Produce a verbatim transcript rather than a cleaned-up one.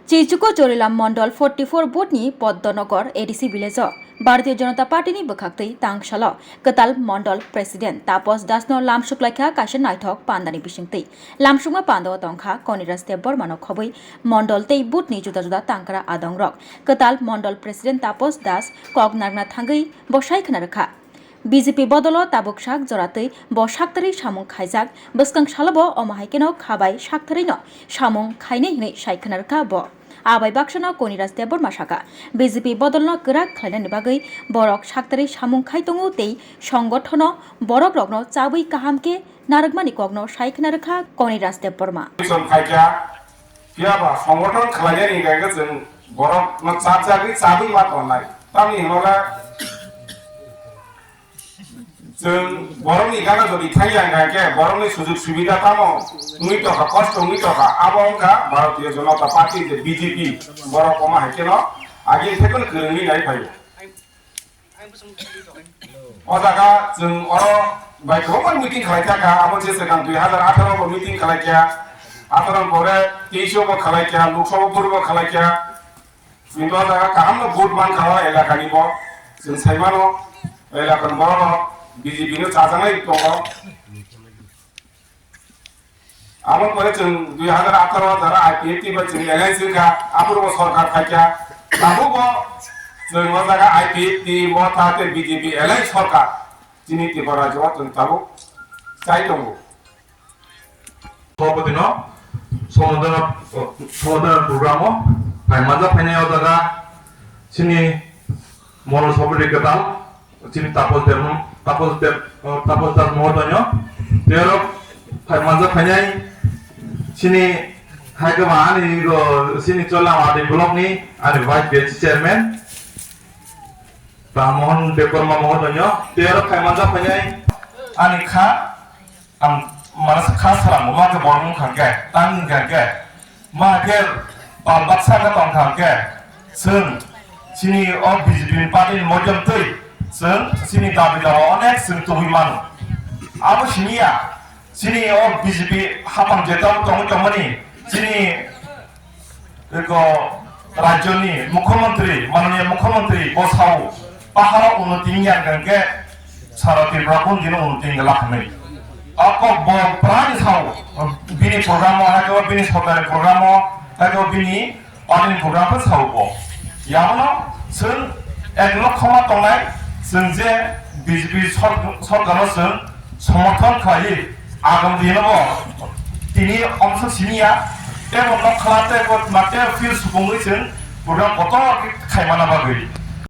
Chichuko Chorilam Mondol forty four booth ni Poddonogor A D C village o Bharatiya Janata Party ni bwkhaktwi tangsalo kwtal Mondol President Tapos Das no lamsuk laikha kaisa naithok pandani bisingtwi. Lamsukma panda o tongkha Koniraj Debbarma no khobwi Mondol tei booth ni juda juda tangkra adongrok. Kwtal Mondol President Tapos Das kok narwkna thangwi bo sai khna rwkha. B J P bodolo tabuk sak joratwi bo saktarwi samung khaijak, bwskang salobo omo hai kheno khabai saktarwino samung khainai hwnwi sai khna rwkha bo. Abai baksano Koniraj Debbarma saka, B J P bodolno kwrak khlainani bagwi borok saktarwi samung khai tongo tei songothono borokrokno chabwi kaham khe narwkmani kokno sai khna rwkha Koniraj Debbarma. Election phaikha, phiya ba songothono khlainani hwnkhe chwng borokno chajagwi chabwi ma tongnai. Tamni hwnba chwng borokni gana jodi thangya hwnkha khe borokni sujug subida tamo wngwi tongkha, kosto wngwi tongkha, abo wngkha Bharatiya Janata Party je B J P, borok omo hai kheno agini thekheno kwrwngwi nai phaio. O jaga chwng oro bai kwbangma meeting khlai thangkha, abo je swkang dui hazar atharo bo meeting khlai kha, atharo pore teis o bo khlai kha, Lok Sabha purbo khlai kha. Chwng o jaga kaham no vote man kha o elaka ni bo. Chwng sai mano elaka ni borok rok B J P no chajaknai tongo. Abo pore chwng dui hazar atharo jara I P F T bai chwng alliance wngkha, aphuru bo sorkar phaikha. Tabuk bo chwng o jaga I P F T, Motha tei B J P alliance sorkar chini Tripura rajyo o chwng tabuk chai tongo. Bhopati no somodona, somodona program o phai manjak phainai o jaga chini Mono Sobri Kwtal, chini Tapos Deb, Tapos Deb, Tapos Das Mohodoino, terok phai manjak phainai chini hai kwma ani go chini Chola Wadi block ni ani vice B H C chairman Ram Mohan Debbarma Mohodoino, terok phai manjak phainai ani kha Ang mana kha salam, ma khe borok wngkha khe, tang wngkha khe, ma khe pal baksa khe tongkha khe, chwng chini o B J P ni party ni moitom twi chwng chini dabi dawa onek chwng tubui mano. Abo siniya, chini o B J P hapang jeta tongwi tongmani, chini Eko rajyoni mukhyamantri, mananiya mukhyamantri bo sao, paharo unnoti wngya hwnkhe sara Tripura bundino unnoti wngla hwnwi. O kok bo pran sao, bini program o, haikhe bini sorkari program o, haikhe bini party ni program o sao bo. Yamono chwng ek lokho ma tongnai, chwng je B J P sor-, sorkar o chwng somorthon khlaiwi, agam dino bo tini omsok siniya, tebo nokhala, tebo mate feel supungwi chwng program kotor khe khaimana bagwi.